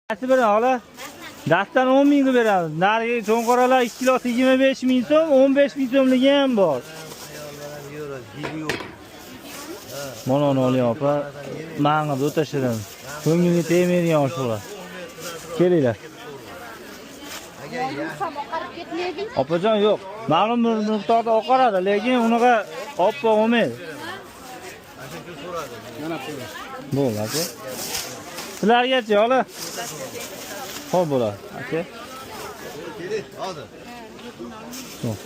Qaysi biri xola? Dastdan 10 ming qilib beramiz. Narigi cho'nqoralar 2 kilosi 25 ming so'm, 15 ming so'mligi ham bor. Mana uni oling opa. Mang'id o'ta shirin. Ko'ngilga tegmaydigan osh bo'ladi. Kelinglar. Opajon yo'q. Ma'lum bir miqdorda oqaradi, lekin unaqa oppoq bo'lmaydi. Bo'ldi aka. Sizlargachi ola? Xo'p bo'ladi aka. Hozir. Xo'p.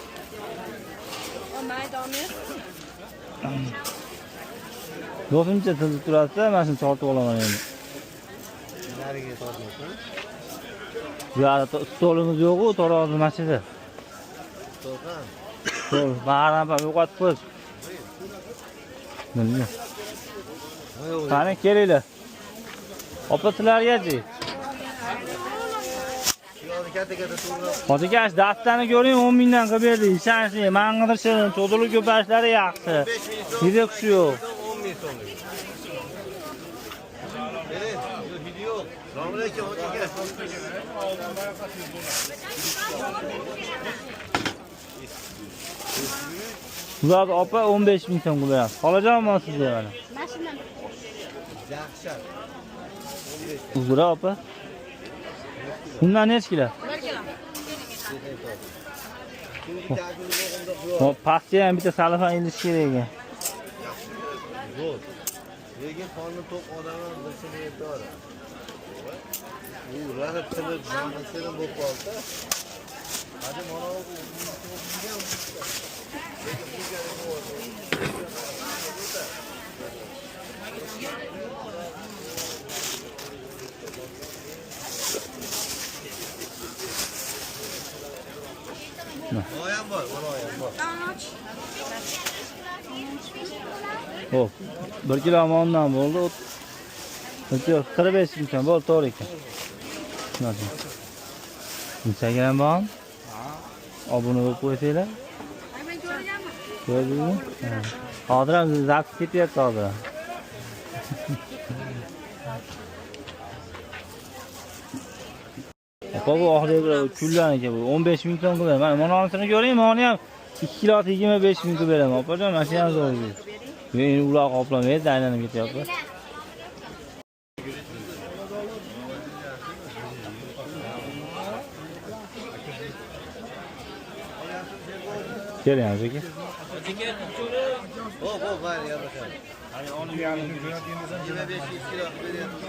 Do'stimcha tizib turasizlar, mana shuni tortib olaman endi. Nariga tortyapsan. Bu yoqda stolimiz yo'q-u, tarozi mashinada. To'rqan. Stol, bag'rini ham yo'qotib qo'yib. Bilmayman. Qani kelinglar. Opa sizlargachi? Yo'q, katta katta to'g'ri. Hoji aka, shu dastani ko'ring, 10 mingdan qilib berdik. Ishonchli, mang'ir shirin, cho'zilib ko'pashlari yaxshi. 5 ming so'm. Hidi qushi yo'q. 10 ming so'mlik. Keling, yo'q, hidi yo'q. Assalomu alaykum, hoji aka. Ular opa 15 ming so'm qilib beramiz. Xolajon, mana sizga mana. Yaxshi. Uzra opa. Bundan necha kilo? 1 kilo. Pastga ham bitta salafan ilish kerak ekan. Zo'r. Lekin qorni to'q odam ham bir shuni yetaveradi. U rosa tilib, mana shirin bo'lib qolsa, hadi mana bu. Moyam bor, moyam bor. Xo'p, 1 kilo mondan bo'ldi. 1 kilo 45 ming so'm bo'ldi, to'g'ri ekan. Instagram bormi? Obuna bo'lib qo'ysanglar. Ko'rdingizmi? Ha. Hozir ham zapis ketyapti hozir ham. Opa bu oxirgi kullan ekan bu 15 ming so'm qilib beraman. Mana monosini ko'ring, mana ham 2 kilosi 25 ming qilib beraman. Opajon, mana shu ham zo'r. Endi ular qoplamaydi, aylanib ketyapti. Keling aka. Hop, hop, mayli, gaplashamiz. 25 kilo beryapti.